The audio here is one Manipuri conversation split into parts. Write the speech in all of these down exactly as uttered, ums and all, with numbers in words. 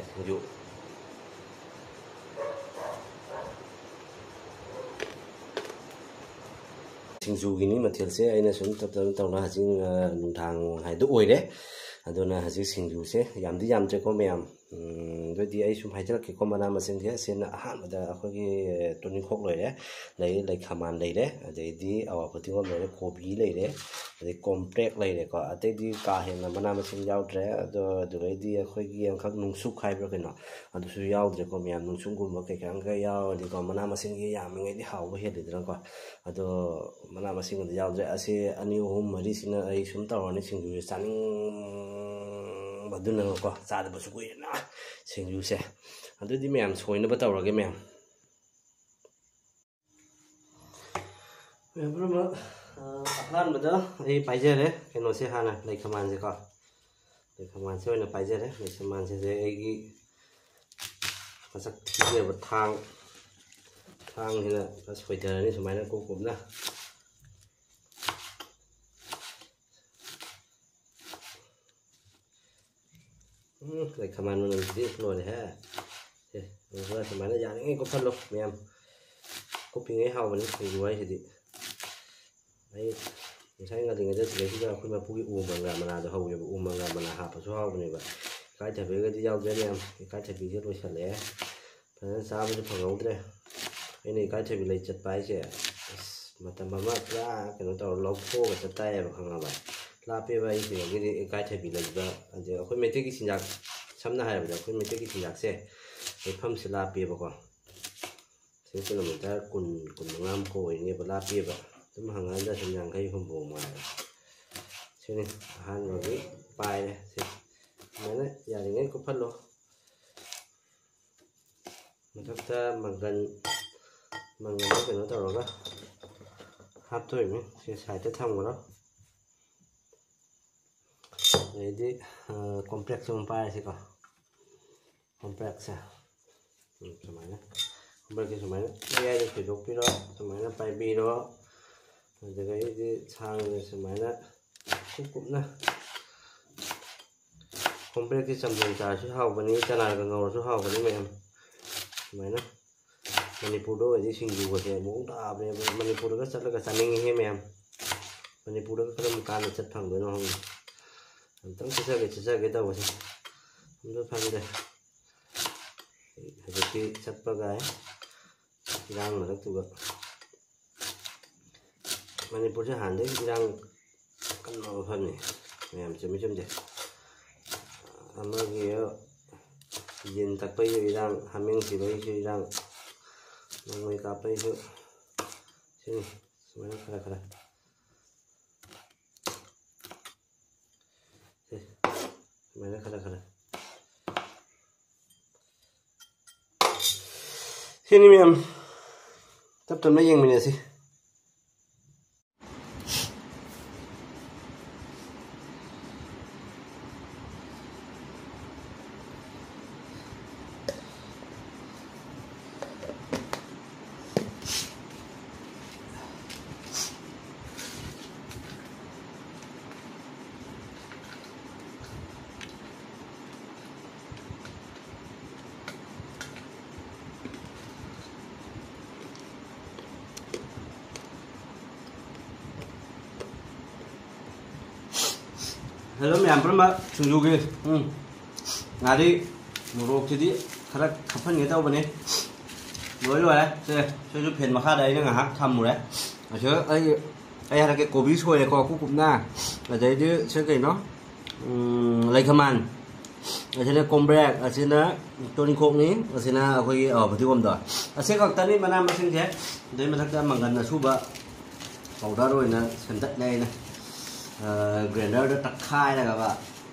ꯁꯤꯡꯖꯨ꯫ ꯁꯤꯡꯖꯨꯒꯤꯅꯤ ꯃꯊꯦꯜꯁꯦ꯫ ꯑꯩꯅ ꯁꯨꯝ ꯇꯞ ꯇꯞꯅ ꯇꯧꯅ ꯍꯧꯖꯤꯛ, ꯑ, ꯅꯨꯡꯗꯥꯡ ꯍꯥꯏꯗꯣ ꯑꯣꯏꯔꯦ꯫ ꯑꯗꯨꯅ ꯍꯧꯖꯤꯛ ꯁꯤꯡꯖꯨꯁꯦ ꯌꯥꯝꯗꯤ ꯌꯥꯝꯗ꯭ꯔꯦꯀꯣ ꯃꯌꯥꯝ꯫ ꯎꯝ, ꯑꯗꯨꯗꯤ ꯑꯩ ꯁꯨꯝ ꯍꯥꯏꯖꯔꯛꯀꯦꯀꯣ, ꯃꯅꯥ ꯃꯁꯤꯡꯁꯦ꯫ ꯁꯤꯅ ꯑꯍꯥꯟꯕꯗ ꯑꯩꯈꯣꯏꯒꯤ ꯇꯨꯅꯤꯡꯈꯣꯛ ꯂꯩꯔꯦ, ꯑꯗꯩ ꯂꯩꯈꯥꯃꯥꯟ ꯂꯩꯔꯦ, ꯑꯗꯩꯗꯤ ꯑꯋꯥ ꯐꯗꯤꯒꯣꯝ ꯂꯩꯔꯦ, ꯀꯣꯕꯤ ꯂꯩꯔꯦ, ꯑꯗꯩ ꯀꯣꯝꯄ꯭ꯔꯦꯛ ꯂꯩꯔꯦꯀꯣ꯫ ꯑꯇꯩꯗꯤ ꯀꯥ ꯍꯦꯟꯅ ꯃꯅꯥ ꯃꯁꯤꯡ ꯌꯥꯎꯗ꯭ꯔꯦ꯫ ꯑꯗꯣ ꯑꯗꯨꯗꯩꯗꯤ ꯑꯩꯈꯣꯏꯒꯤ ꯑꯃꯈꯛ ꯅꯨꯡꯁꯨꯛ ꯍꯥꯏꯕ꯭ꯔꯥ ꯀꯩꯅꯣ, ꯑꯗꯨꯁꯨ ꯌꯥꯎꯗ꯭ꯔꯦꯀꯣ ꯃꯌꯥꯝ꯫ ꯅꯨꯡꯁꯨꯛꯒꯨꯝꯕ ꯀꯩꯀꯥ ꯈꯔ ꯌꯥꯎꯔꯗꯤꯀꯣ, ꯃꯅꯥ ꯃꯁꯤꯡꯁꯦ ꯌꯥꯝꯃꯤꯉꯩꯗꯤ ꯍꯥꯎꯕ ꯍꯦꯜꯂꯤꯗꯅꯀꯣ꯫ ꯑꯗꯣ ꯃꯅꯥ ꯃꯁꯤꯡ ꯑꯗꯨ ꯌꯥꯎꯗ꯭ꯔꯦ꯫ ꯑꯁꯤ ꯑꯅꯤ ꯑꯍꯨꯝ ꯃꯔꯤꯁꯤꯅ ꯑꯩ ꯁꯨꯝ ꯇꯧꯔꯅꯤ꯫ ꯁꯤꯡꯖꯨꯁꯦ ꯆꯥꯅꯤꯡꯕꯗꯨꯅꯀꯣ, ꯆꯥꯗꯕꯁꯨ ꯀꯨꯏꯔꯦꯅ ꯁꯤꯡꯖꯨꯁꯦ꯫ ꯑꯗꯨꯗꯤ ꯃꯌꯥꯝ ꯁꯣꯏꯅꯕ ꯇꯧꯔꯒꯦ ꯃꯌꯥꯝ꯫ ꯃꯌꯥꯝ ꯄꯨꯝꯅꯃꯛ, ꯑ, ꯑꯍꯥꯟꯕꯗ ꯑꯩ ꯄꯥꯏꯖꯔꯦ ꯀꯩꯅꯣꯁꯦ ꯍꯥꯟꯅ, ꯂꯩꯈꯃꯥꯟꯁꯦꯀꯣ꯫ ꯂꯩꯈꯃꯥꯟꯁꯦ ꯑꯣꯏꯅ ꯄꯥꯏꯖꯔꯦ꯫ ꯂꯩꯈꯃꯥꯟꯁꯤꯁꯦ ꯑꯩꯒꯤ ꯃꯁꯛ ꯊꯤꯖꯕ ꯊꯥꯡ, ꯊꯥꯡꯁꯤꯅ ꯁꯣꯏꯊꯔꯅꯤ ꯁꯨꯃꯥꯏꯅ ꯀꯨꯞ ꯀꯨꯞꯅ꯫ ꯎꯝ, ꯂꯩꯈꯃꯥꯟ ꯃꯅꯝꯁꯤꯗꯤ ꯂꯣꯏꯔꯦꯍꯦ꯫ ꯁꯦ, ꯑꯗꯨꯒ ꯁꯨꯃꯥꯏꯅ ꯌꯥꯔꯤꯉꯩ ꯀꯨꯞꯍꯜꯂꯣ ꯃꯌꯥꯝ꯫ ꯀꯨꯞꯄꯤꯉꯩ ꯍꯥꯎꯕꯅꯤ ꯁꯤꯡꯖꯨ ꯍꯥꯏꯁꯤꯗꯤ꯫ ꯑꯩ ꯉꯁꯥꯏ ꯉꯜꯂꯤꯉꯩꯗ ꯁꯤꯗꯩꯁꯤꯗ ꯑꯩꯈꯣꯏ ꯃꯄꯨꯒꯤ ꯎ ꯃꯪꯒ꯭ꯔꯥ ꯃꯅꯥꯗꯣ ꯍꯧꯋꯦꯕ꯫ ꯎ ꯃꯪꯒ꯭ꯔꯥ ꯃꯅꯥ ꯍꯥꯞꯄꯁꯨ ꯍꯥꯎꯕꯅꯦꯕ꯫ ꯏꯀꯥꯏꯊꯕꯤꯒꯗꯤ ꯌꯥꯎꯗ꯭ꯔꯦ ꯃꯌꯥꯝ꯫ ꯏꯀꯥꯏꯊꯕꯤꯁꯦ ꯂꯣꯏꯁꯜꯂꯛꯑꯦ꯫ ꯐꯖꯅ ꯆꯥꯕꯁꯨ ꯐꯪꯍꯧꯗ꯭ꯔꯦ꯫ ꯑꯩꯅ ꯏꯀꯥꯏꯊꯕꯤ ꯂꯩ ꯆꯠꯄ ꯍꯥꯏꯁꯦ, ꯑꯁ, ꯃꯇꯝ ꯑꯃ ꯄꯨꯔꯥ ꯀꯩꯅꯣ ꯇꯧꯔ ꯂꯧꯊꯣꯛꯑꯒ ꯆꯠꯇꯥꯏꯌꯦꯕ, ꯈꯪꯉꯕ? ꯂꯥꯞꯄꯦꯕ ꯑꯩ ꯁꯤꯗꯒꯤꯗꯤ ꯏꯀꯥꯏꯊꯕꯤ ꯂꯩꯕ꯫ ꯑꯗꯩ ꯑꯩꯈꯣꯏ ꯃꯩꯇꯩꯒꯤ ꯆꯤꯟꯖꯥꯛ, ꯁꯝꯅ ꯍꯥꯏꯔꯕꯗ ꯑꯩꯈꯣꯏ ꯃꯩꯇꯩꯒꯤ ꯆꯤꯟꯖꯥꯛꯁꯦ ꯂꯩꯐꯝꯁꯦ ꯂꯥꯞꯄꯦꯕꯀꯣ꯫ ꯁꯤ ꯀꯤꯂꯣꯃꯤꯇꯔ ꯀꯨꯟ, ꯀꯨꯟ ꯃꯉꯥꯃꯨꯛꯀ ꯑꯣꯏꯅꯦꯕ, ꯂꯥꯞꯄꯦꯕ꯫ ꯑꯗꯨꯝ ꯍꯪꯉꯛꯑꯒ ꯁꯨꯝ ꯌꯥꯡꯈꯩ ꯍꯨꯝꯐꯨ ꯑꯃ ꯍꯥꯏꯔꯣ꯫ ꯁꯤꯅꯤ ꯑꯍꯥꯟꯕꯒꯤ ꯄꯥꯏꯔꯦ꯫ ꯁꯤ ꯁꯨꯃꯥꯏꯅ ꯌꯥꯔꯤꯉꯩ ꯀꯨꯞꯍꯜꯂꯣ꯫ ꯃꯊꯛꯇ ꯃꯪꯒꯟ, ꯃꯪꯒꯟꯗꯣ ꯀꯩꯅꯣ ꯇꯧꯔꯒ ꯍꯥꯞꯇꯣꯏꯅꯤ꯫ ꯁꯤ ꯁꯥꯏꯠꯇ ꯊꯝꯈ꯭ꯔꯣ꯫ ꯑꯗꯩꯗꯤ, ꯑ, ꯀꯣꯝꯄ꯭ꯔꯦꯛꯁ ꯑꯃ ꯄꯥꯏꯔꯁꯤꯀꯣ꯫ ꯀꯣꯝꯄ꯭ꯔꯦꯛꯁꯦ, ꯎꯝ, ꯁꯨꯃꯥꯏꯅ, ꯀꯣꯝꯄ꯭ꯔꯦꯛꯁꯦ ꯁꯨꯃꯥꯏꯅ ꯃꯌꯥꯏꯗ ꯁꯣꯏꯗꯣꯛꯄꯤꯔꯣ, ꯁꯨꯃꯥꯏꯅ ꯄꯥꯏꯕꯤꯔꯣ꯫ ꯑꯗꯨꯗꯒꯤꯗꯤ ꯁꯥꯡꯅ ꯁꯨꯃꯥꯏꯅ ꯀꯨꯞ ꯀꯨꯞꯅ ꯀꯣꯝꯄ꯭ꯔꯦꯛꯀꯤ ꯆꯝꯊꯣꯡ ꯆꯥꯔꯁꯨ ꯍꯥꯎꯕꯅꯤ, ꯆꯅꯥꯒ ꯉꯧꯔꯁꯨ ꯍꯥꯎꯕꯅꯤ ꯃꯌꯥꯝ꯫ ꯁꯨꯃꯥꯏꯅ ꯃꯅꯤꯄꯨꯔꯗ ꯑꯣꯏꯔꯗꯤ ꯁꯤꯡꯖꯨꯒꯁꯦ ꯃꯑꯣꯡ ꯇꯥꯕꯅꯦꯕ꯫ ꯃꯅꯤꯄꯨꯔꯗꯒ ꯆꯠꯂꯒ ꯆꯥꯅꯤꯡꯉꯤꯍꯦ ꯃꯌꯥꯝ꯫ ꯃꯅꯤꯄꯨꯔꯗꯒ ꯀꯔꯝ ꯀꯥꯟꯗ ꯆꯠ ꯐꯪꯗꯣꯏꯅꯣ ꯈꯪꯗꯦ꯫ ꯑꯝꯇꯪ ꯆꯠꯆꯒꯦ ꯆꯠꯆꯒꯦ ꯇꯧꯕꯁꯦ ꯑꯝꯇ ꯐꯪꯗꯦ꯫ ꯍꯧꯖꯤꯛꯇꯤ ꯆꯠꯄꯒ ꯏꯔꯥꯡ ꯃꯔꯛꯇꯨꯒ꯫ ꯃꯅꯤꯄꯨꯔꯁꯦ ꯍꯥꯟꯅꯗꯒꯤ ꯏꯔꯥꯡ ꯀꯟꯕ ꯃꯐꯝꯅꯤ ꯃꯌꯥꯝ, ꯆꯨꯝꯃꯤ ꯆꯨꯝꯗꯦ? ꯑꯃꯒꯤ ꯌꯦꯟ ꯊꯛꯄꯩꯁꯨ ꯏꯔꯥꯡ, ꯍꯥꯃꯦꯡ ꯁꯤꯕꯩꯁꯨ ꯏꯔꯥꯡ, ꯅꯣꯡꯃꯩ ꯀꯥꯞꯄꯩꯁꯨ꯫ ꯁꯤꯅꯤ ꯁꯨꯃꯥꯏꯅ ꯈꯔ ꯈꯔ꯫ ꯁꯦ, ꯁꯨꯃꯥꯏꯅ ꯈꯔ ꯈꯔ꯫ ꯁꯤꯅꯤ ꯃꯌꯥꯝ, ꯇꯞ ꯇꯞꯅ ꯌꯦꯡꯃꯤꯟꯅꯁꯤ꯫ ꯍꯜꯂꯣ ꯃꯌꯥꯝ ꯄꯨꯝꯅꯃꯛ, ꯁꯤꯡꯖꯨꯒꯤ, ꯎꯝ, ꯉꯥꯔꯤ ꯃꯣꯔꯣꯛꯁꯤꯗꯤ ꯈꯔ ꯈꯞꯍꯟꯒꯦ ꯇꯧꯕꯅꯤ꯫ ꯂꯣꯏ ꯂꯣꯏꯔꯦ꯫ ꯁꯦ, ꯁꯤꯁꯨ ꯐꯦꯟ ꯃꯈꯥꯗ ꯑꯩꯅ ꯉꯥꯏꯍꯥꯛ ꯊꯝꯃꯨꯔꯦ꯫ ꯑꯁꯤꯗ ꯑꯩ, ꯑꯩ ꯍꯥꯏꯔꯛꯀꯦ, ꯀꯣꯕꯤ ꯁꯣꯏꯔꯦꯀꯣ, ꯀꯨꯞ ꯀꯨꯞꯅ꯫ ꯑꯗꯩꯗꯤ ꯁꯤ ꯀꯩꯅꯣ? ꯎꯝ, ꯂꯩꯈꯃꯥꯟ꯫ ꯑꯁꯤꯅ ꯀꯣꯝꯕ꯭ꯔꯦꯛ, ꯑꯁꯤꯅ ꯇꯣꯅꯤꯡꯈꯣꯛꯅꯤ, ꯑꯁꯤꯅ ꯑꯩꯈꯣꯏꯒꯤ, ꯑ, ꯐꯗꯤꯒꯣꯝꯗꯣ꯫ ꯑꯁꯤ ꯈꯛꯇꯅꯤ ꯃꯅꯥ ꯃꯁꯤꯡꯁꯦ꯫ ꯑꯗꯩ ꯃꯊꯛꯇ ꯃꯪꯒꯟ ꯑꯁꯨꯕ ꯄꯥꯎꯗꯔ ꯑꯣꯏꯅ ꯁꯦꯝꯗꯠꯂꯦ ꯑꯩꯅ꯫ ꯑ, ꯒ꯭ꯔꯥꯏꯟꯗꯔꯗ ꯇꯛꯈꯥꯏꯔꯒꯕ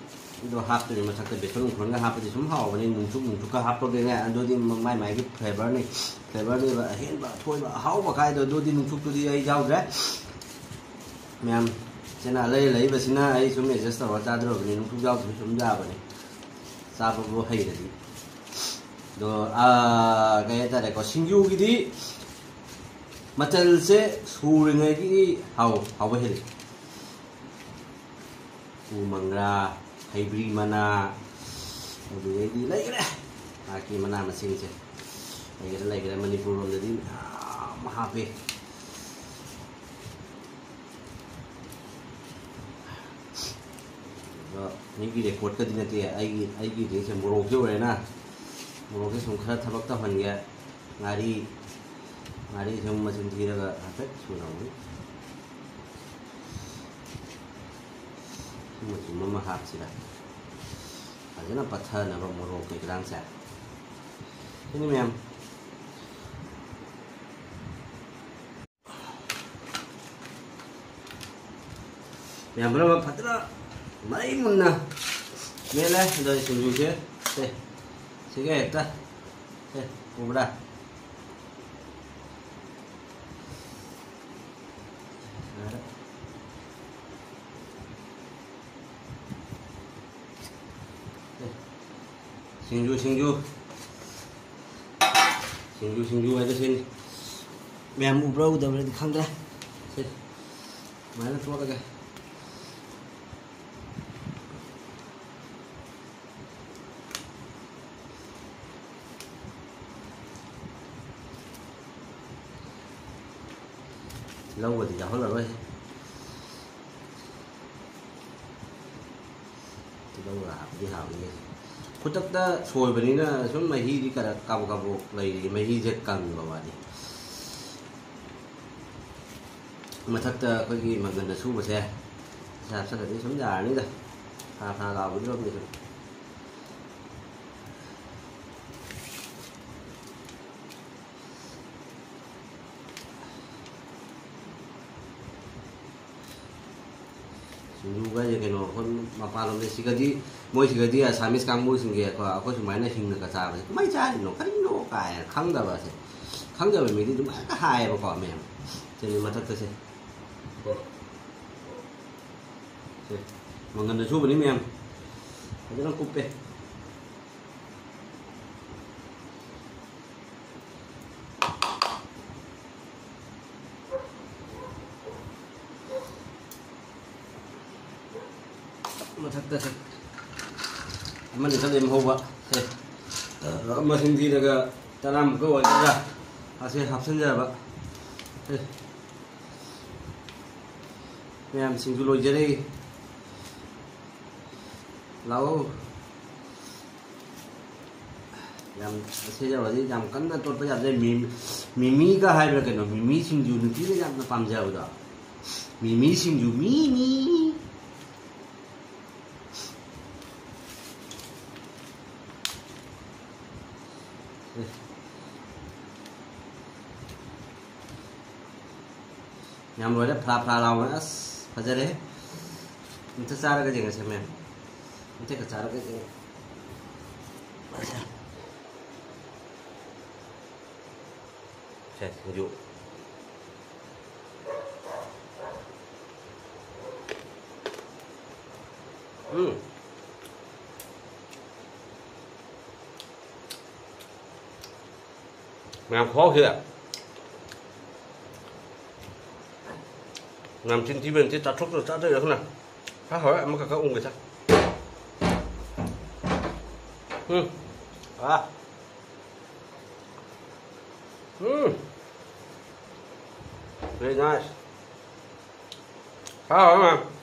ꯑꯗꯣ ꯍꯥꯞꯇꯣꯏꯅꯤ꯫ ꯃꯊꯛꯇ ꯕꯦꯁꯣꯟ ꯅꯨꯡꯁꯣꯟꯒ ꯍꯥꯞꯄꯗꯤ ꯁꯨꯝ ꯍꯥꯎꯕꯅꯤ, ꯅꯨꯡꯆꯨꯞ ꯅꯨꯡꯆꯨꯞꯀ ꯍꯥꯞꯄꯒꯤꯅꯦ꯫ ꯑꯗꯨꯗꯤ ꯃꯥꯏ ꯃꯥꯏꯒꯤ ꯐ꯭ꯂꯦꯕꯔꯅꯤ, ꯐ꯭ꯂꯦꯕꯔꯅꯦꯕ ꯑꯍꯦꯟꯕ ꯑꯊꯣꯏꯕ ꯑꯍꯥꯎꯕ ꯀꯥꯏꯗꯣ꯫ ꯑꯗꯨꯗꯤ ꯅꯨꯡꯆꯨꯞꯇꯨꯗꯤ ꯑꯩ ꯌꯥꯎꯗ꯭ꯔꯦ꯫ ꯃꯌꯥꯝ ꯁꯤꯅ ꯑꯂꯩ ꯑꯂꯩꯕꯁꯤꯅ ꯑꯩ ꯁꯨꯝ ꯑꯦꯗꯖꯁ ꯇꯧꯔꯒ ꯆꯥꯗꯣꯔꯕꯅꯤ, ꯅꯨꯡꯆꯨꯞ ꯌꯥꯎꯗ꯭ꯔꯁꯨ ꯁꯨꯝ ꯌꯥꯕꯅꯤ ꯆꯥꯕꯕꯨ ꯍꯩꯔꯗꯤ꯫ ꯑꯗꯣ, ꯑꯥ, ꯀꯩ ꯍꯥꯏꯇꯥꯔꯦꯀꯣ, ꯁꯤꯡꯖꯨꯒꯤꯗꯤ ꯃꯆꯜꯁꯦ ꯁꯨꯔꯤꯉꯩꯒꯤ ꯍꯥꯎ-, ꯍꯥꯎꯕ ꯍꯦꯜꯂꯤ꯫ ꯎ ꯃꯪꯒ꯭ꯔꯥ, ꯍꯩꯕ꯭ꯔꯤ ꯃꯅꯥ, ꯑꯗꯨꯗꯩꯗꯤ ꯂꯩꯈ꯭ꯔꯦ꯫ ꯍꯥꯔꯠꯀꯤ ꯃꯅꯥ ꯃꯁꯤꯡꯁꯦ ꯂꯩꯈ꯭ꯔꯦ, ꯂꯩꯈ꯭ꯔꯦ꯫ ꯃꯅꯤꯄꯨꯔ ꯂꯣꯝꯗꯗꯤ ꯃꯌꯥꯝ ꯍꯥꯞꯄꯤ꯫ ꯑꯗꯣ ꯃꯤꯒꯤ ꯔꯦꯀꯣꯔꯠꯀꯗꯤ ꯅꯠꯇꯦ, ꯑꯩꯒꯤ, ꯑꯩꯒꯤ ꯗ꯭ꯔꯦꯁꯁꯦ ꯃꯣꯔꯣꯛꯁꯦ ꯑꯣꯏꯔꯦꯅ, ꯃꯣꯔꯣꯛꯁꯦ ꯁꯨꯝ ꯈꯔ ꯊꯕꯛ ꯇꯧꯍꯟꯒꯦ꯫ ꯉꯥꯔꯤ, ꯉꯥꯔꯤ ꯁꯨꯝ ꯃꯆꯤꯟ ꯊꯤꯔꯒ ꯍꯥꯏꯐꯦꯠ ꯁꯨꯔꯝꯒꯅꯤ꯫ ꯁꯤ ꯃꯆꯨꯝ ꯑꯃ ꯍꯥꯞꯁꯤꯔ, ꯐꯖꯅ ꯄꯠꯊꯅꯕ ꯃꯣꯔꯣꯛ ꯀꯩꯀꯥꯡꯁꯦ꯫ ꯁꯤꯅꯤ ꯃꯌꯥꯝ꯫ ꯃꯌꯥꯝ ꯄꯨꯝꯅꯃꯛ ꯐꯖꯅ ꯃꯩ ꯃꯨꯟꯅ ꯃꯦꯠꯂꯦ꯫ ꯑꯗꯣ ꯁꯤꯡꯖꯨꯁꯦ ꯁꯦ, ꯁꯤꯒ ꯍꯦꯛꯇ ꯁꯦ, ꯎꯕ꯭ꯔꯥ? ꯁꯤꯡꯖꯨ, ꯁꯤꯡꯖꯨ꯫ ꯁꯤꯡꯖꯨ, ꯁꯤꯡꯖꯨ ꯍꯥꯏꯗꯣ ꯁꯤꯅꯤ꯫ ꯃꯌꯥꯝ ꯎꯕ꯭ꯔꯥ ꯎꯗꯕ꯭ꯔꯥꯗꯤ ꯈꯪꯗ꯭ꯔꯦ꯫ ꯁꯤ ꯁꯨꯃꯥꯏꯅ ꯇꯣꯠꯂꯒ꯫ ꯇꯤꯜꯍꯧꯒꯗꯤ ꯌꯥꯎꯍꯜꯂꯔꯣꯏ꯫ ꯇꯤꯜꯍꯧꯒ ꯍꯥꯞꯄꯗꯤ ꯍꯥꯎꯅꯤ꯫ ꯈꯨꯗꯛꯇ ꯁꯣꯏꯕꯅꯤꯅ ꯁꯨꯝ ꯃꯍꯤꯗꯤ ꯀꯔ-, ꯀꯥꯕꯣꯛ ꯀꯥꯕꯣꯛ ꯂꯩꯔꯤ, ꯃꯍꯤꯁꯦ ꯀꯪꯕ ꯋꯥꯅꯤ꯫ ꯃꯊꯛꯇ ꯑꯩꯈꯣꯏꯒꯤ ꯃꯪꯒꯟ ꯑꯁꯨꯕꯁꯦ ꯁꯤ ꯍꯥꯞꯆꯜꯂꯗꯤ ꯁꯨꯝ ꯌꯥꯔꯅꯤꯗ꯫ ꯊꯥ ꯊꯥ ꯂꯥꯎꯕꯗꯨꯅꯕꯨꯗꯤ ꯁꯨꯝ꯫ ꯁꯤꯡꯖꯨꯒꯁꯦ ꯀꯩꯅꯣ, ꯑꯩꯈꯣꯏ ꯃꯄꯥꯟꯂꯣꯝꯗ ꯁꯤꯒꯗꯤ, ꯃꯣꯏ ꯁꯤꯒꯗꯤ ꯑꯁꯥꯃꯤꯁ ꯀꯥꯡꯕꯨꯁꯤꯡꯒꯤ ꯑꯩꯈꯣꯏ, ꯑꯩꯈꯣꯏ ꯁꯨꯃꯥꯏꯅ ꯍꯤꯡꯅꯒ ꯆꯥꯕꯁꯦ ꯀꯃꯥꯏꯅ ꯆꯥꯔꯤꯅꯣ, ꯀꯔꯤꯅꯣ ꯀꯥꯏꯅ ꯈꯪꯗꯕꯁꯦ, ꯈꯪꯗꯕ ꯃꯤꯗꯤ ꯑꯗꯨꯃꯥꯏꯅ ꯍꯥꯏꯌꯦꯕꯀꯣ ꯃꯌꯥꯝ꯫ ꯁꯤꯅꯤ ꯃꯊꯛꯇꯁꯦ꯫ ꯁꯦ, ꯃꯪꯒꯟ ꯑꯁꯨꯕꯅꯤ ꯃꯌꯥꯝ, ꯐꯖꯅ ꯀꯨꯞꯄꯦ꯫ ꯃꯊꯛꯇ ꯁꯦ꯫ ꯑꯃꯅꯤ ꯈꯛ ꯂꯦꯝꯍꯧꯕ꯫ ꯁꯦ, ꯃꯁꯤꯡ ꯊꯤꯔꯒ ꯇꯔꯥꯃꯨꯛꯀ ꯑꯣꯏꯒꯗ꯭ꯔꯥ? ꯑꯁꯦ ꯍꯥꯞꯆꯤꯟꯖꯔꯕ꯫ ꯁꯦ, ꯃꯌꯥꯝ ꯁꯤꯡꯖꯨ ꯂꯣꯏꯖꯔꯦ꯫ ꯂꯥꯛꯑꯣ꯫ ꯌꯥꯝ, ꯑꯁꯦ ꯌꯧꯔꯗꯤ ꯌꯥꯝ ꯀꯟꯅ ꯇꯣꯠꯄ ꯌꯥꯗ꯭ꯔꯦ꯫ ꯃꯤ-, ꯃꯤꯃꯤꯒ ꯍꯥꯏꯕ꯭ꯔꯥ ꯀꯩꯅꯣ, ꯃꯤꯃꯤ ꯁꯤꯡꯖꯨ ꯅꯨꯄꯤꯅ ꯌꯥꯝꯅ ꯄꯥꯝꯖꯕꯗꯣ꯫ ꯃꯤꯃꯤ ꯁꯤꯡꯖꯨ, ꯃꯤꯃꯤ꯫ ꯌꯥꯝ ꯂꯣꯏꯔꯦ, ꯐ꯭ꯔꯥ ꯐ꯭ꯔꯥ ꯂꯥꯎꯅ꯫ ꯑꯁ, ꯐꯖꯔꯦ꯫ ꯑꯝꯇ ꯆꯥꯔꯒ ꯌꯦꯡꯉꯁꯦ, ꯃꯌꯥꯝ꯫ ꯑꯝꯇꯒ ꯆꯥꯔꯒ ꯌꯦꯡꯉꯦ꯫ ꯁꯦ, ꯁꯤꯡꯖꯨ꯫ ꯎꯝ꯫ ꯃꯌꯥꯝ ꯈꯨꯍꯥꯎꯁꯤꯗ꯫ ꯌꯥꯝ ꯆꯤꯟ ꯊꯤꯕ ꯅꯠꯇꯦ, ꯆꯥꯊꯣꯛꯇ ꯆꯥꯗꯣꯏꯔꯥ ꯈꯪꯗꯦ꯫ ꯈꯔ ꯍꯧꯔꯦ, ꯑꯃꯈꯛ ꯈꯛ ꯎꯝꯒꯦ ꯁꯦ꯫ ꯎꯝ꯫ ꯑꯥ꯫ ꯎꯝ꯫ Very nice. ꯈꯔ ꯍꯧꯔꯦ ꯃꯌꯥꯝ꯫